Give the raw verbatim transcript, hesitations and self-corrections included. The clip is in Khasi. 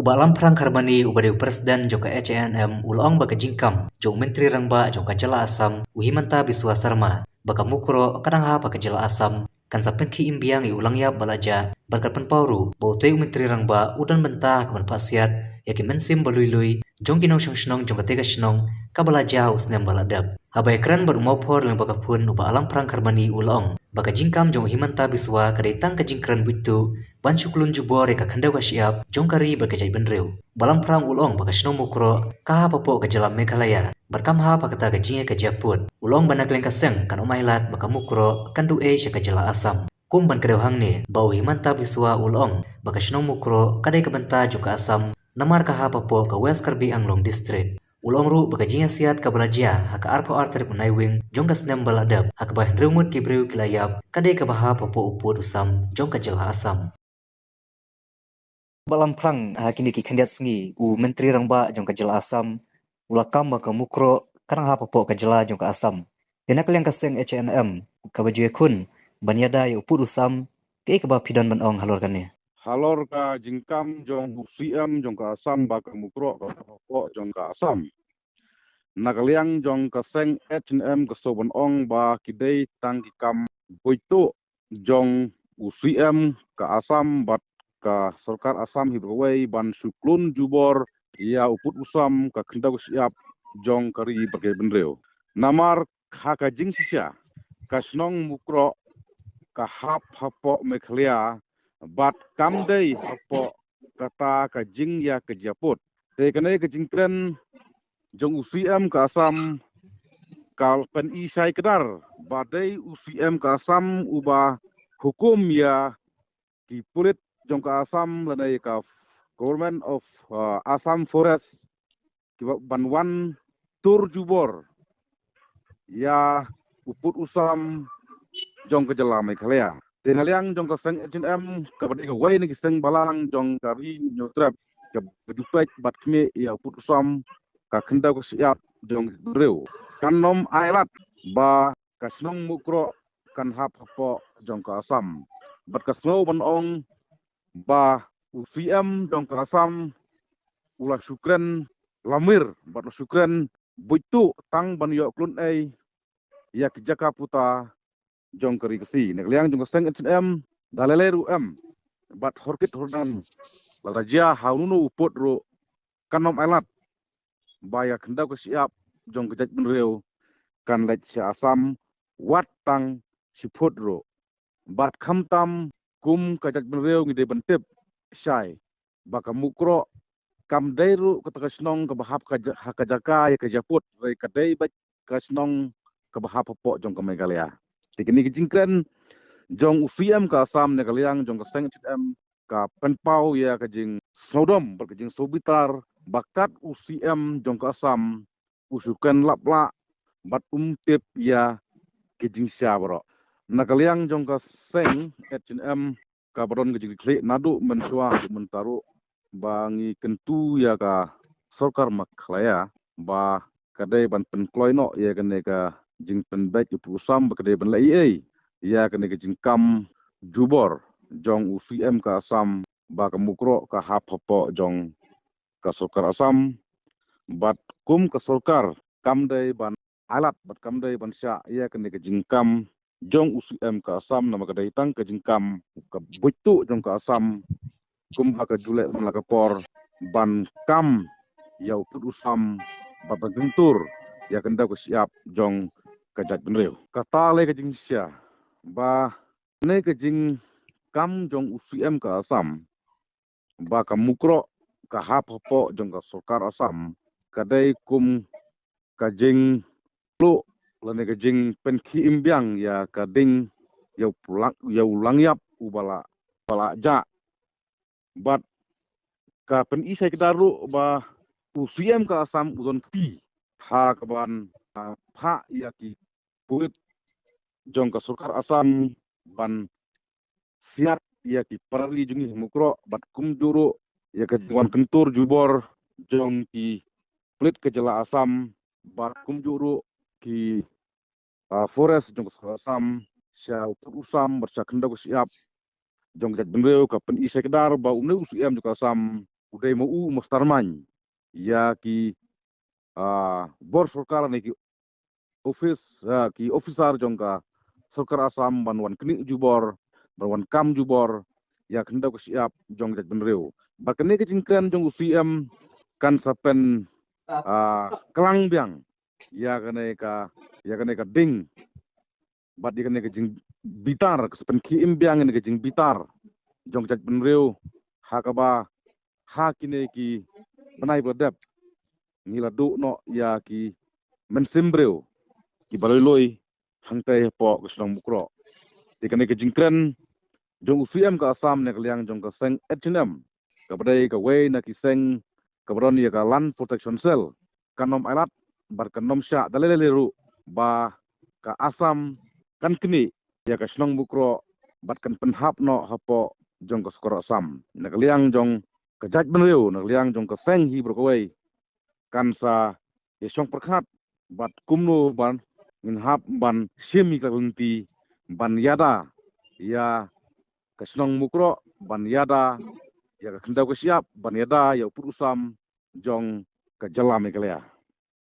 Bah Lamprang Kharbani uba dei u president jong ka H A N M u la ong ba ka jingkam jong u Myntri Rangbah jong ka jylla Assam u Himanta Biswa Sarma ba ka Mukroh ka dang hap ha ka jylla Assam kan sa pynkhih im biang ïa u langïap ba la jah bad kan pynpaw ruh ba utei u Myntri Rangbah u don bynta ha ka ban phah siat ïa ki mynsiem ba lui lui jong ki nongshong shnong jong katei ka shnong kaba la jah ha u snem ba la dep. Haba ïakren bad u mawphor lyngba ka phone u Bah Lamprang Kharbani u la ong ba ka jingkam jong u Himanta Biswa ka dei tang ka jingkren buit tuh ban shu klun jubor ïa ka khyndew ka shyiap jong ka ri bad ka jaitbynriew. Bah Lamprang u la ong ba ka shnong Mukroh ka hap hapoh ka jylla Meghalaya bad kam hap ha kata ka jingïakajia pud. U la ong ba na ka liang ka seng kan ym ailad ba ka Mukroh kan duh ei sha ka jylla Assam. Kum ban kdew hangne, Bah u Himanta Biswa u la ong ba ka shnong Mukroh ka dei ka bynta jong ka Assam namar ka hap hapoh ka West Karbi Anglong District. U la ong ruh ba ka jingïasiat kaba la jia ha ka arphew ar tarik u Naiwieng jong ka snem ba la dep ha kaba hynriew ngut ki briew ki la ïap ka dei kaba hap hapoh u pud u sam jong ka jylla Assam. Bah Lamprang, ha kine ki khyndiat sngi u Myntri Rangbah jong ka jylla Assam u la kam ba ka Mukroh ka dang hap hapoh ka jylla jong ka Assam. Te na ka liang ka seng H A N M kaba ju ïakhun ban ïada ïa u pud u sam, kaei kaba phi don ban ong halor kane? Halor ka jingkam jong u C M jong ka Assam ba ka Mukroh ka hap hapoh jong ka Assam, na ka liang jong ka seng H A N M ka sngew ban ong ba ki dei tang ki kam buit tuh jong u C M ka Assam bad ka sorkar Assam hi baroh kawei ban shu klun jubor ïa u pud u sam, ka khyndew ka shyiap jong ka ri bad ka jaitbynriew. Namar ha ka jingshisha ka shnong Mukroh ka hap hapoh Meghalaya bad kam dei hapoh kata ka jingïakajia pud. Te kane ka jingkren jong u C M ka Assam ka pyni shai kdar ba dei u C M ka Assam uba hukum ïa ki pulit jong ka Assam lane ka Government of, uh, Assam Forest kiba ban wan tur jubor ïa u pud u sam jong ka jylla Meghalaya. Te na liang jong ka seng H A N M kaba dei kawei na ki seng balang jong ka Ri Hynñiewtrep kaba ju peit bad khmih ïa u pud u sam, ka khyndew ka shyiap jong ka jaitbynriew, kan ym ailad ba ka shnong Mukroh kan hap hapoh jong ka Assam. Bad ka sngew ban ong ba u C M jong ka Assam u la shu kren lamwir bad u la shu kren buit tuh tang ban ïoh klun ei ïa ki jaka puta jong ka ri Khasi. Na ka liang jong ka seng H A N M da lei lei ruh em bad hor kit hor nan, lada jia ha uno uno u pud ruh kan ym ailad ba ïa ka khyndew ka shyiap jong ka jaitbynriew kan leit sha Assam wat tang shi phut ruh. Bad khamtam kum ka jaitbynriew ngi dei ban tip shai ba ka Mukroh kam dei ruh kata ka shnong kaba hap ka ja-, ha ka jaka ïa ka jia pud, hynrei ka dei beit ka shnong kaba hap hapoh jong ka Meghalaya. Te kine ki jingkren jong u C M ka Assam na ka liang jong ka seng H A N M ka pynpaw ïa ka jingsngewdom bad ka jingsngewbitar ba kat u C M jong ka Assam u shu kren lap lah bad um tip ïa ki jingshisha baroh. Na ka liang jong ka seng H A N M kaba don ka jingkitkhlieh naduh mynshuwa haduh mynta ruh ba ngi kyntu ïa ka sorkar Meghalaya ba ka dei ban pynkloi noh ïa kane ka jingpynbeit ïa u pud u sam, ba ka dei ban leh ei ei ïa kane ka jingkam jubor jong u C M ka Assam ba ka Mukroh ka hap hapoh jong ka sorkar Assam. Bad kum ka sorkar kam dei ban ailad bad kam dei ban shah ïa kane ka jingkam jong u C M ka Assam, namar ka dei tang ka jingkam ka buit tuh jong ka Assam kumba ka ju leh man la ka por ban kam ïa u pud u sam bad ban kyntur ïa ka khyndew ka shyiap jong ka jaitbynriew. Kata lei ka jingshisha ba kane ka jingkam jong u C M ka Assam ba ka Mukroh ka hap hapoh jong ka sorkar Assam ka dei kum ka jingpluh lane ka jingpynkhih im biang ïa ka ding ïa u lang, ïa u langïap uba la, ba la jah. Bad ka pyni shai kdar ruh ba u C M ka Assam u don kti ha ka ban, ah, phah ïa ki pulit jong ka sorkar Assam ban siat ïa ki para ri jong ngi ha Mukroh bad kumjuh ruh ïa ka jingwan kyntur jubor jong ki pulit ka jylla Assam bad kumjuh ruh ki, ah, forest jong ka sorkar Assam sha u pud u sam bad sha khyndew ka shyiap jong ka jaitbynriew. Ka pyni shai kdar ba une u C M jong ka Assam u dei ma u mastermind ïa ki, ah, bor sorkar ne ki office, ah, ki officer jong ka sorkar Assam ban wan knieh jubor, ban wan kam jubor ïa ka khyndew ka shyiap jong ka jaitbynriew. Bad kane ka jingkren jong u C M kan sa pyn, ah, klang biang ïa kane ka, ïa kane ka ding bad ïa kane ka jingbitar, ka sa pynkhie im biang ïa kane ka jingbitar jong ka jaitbynriew, ha kaba ha kine ki bnai ba la dep ngi la duh noh ïa ki mynsiem briew kiba lui lui hangtei hapoh ka shnong Mukroh. Te kane ka jingkren jong u C M ka Assam na ka liang jong ka seng H N M, kaba dei kawei na ki seng kaba don ïa ka Land Protection Cell, kan ym ailad bad kan ym shah da lei lei ruh ba ka Assam kan knieh ïa ka shnong Mukroh bad kan pynhap noh hapoh jong ka sorkar Assam. Na ka liang jong ka jaitbynriew, na ka liang jong ka seng hi baroh kawei, kan sa ïashong pyrkhat bad kumno ban ngin hap ban shim ïa ka lynti ban ïada ïa ka shnong Mukroh, ban ïada ïa ka khyndew ka shyiap, ban ïada ïa u pud u sam jong ka jylla Meghalaya.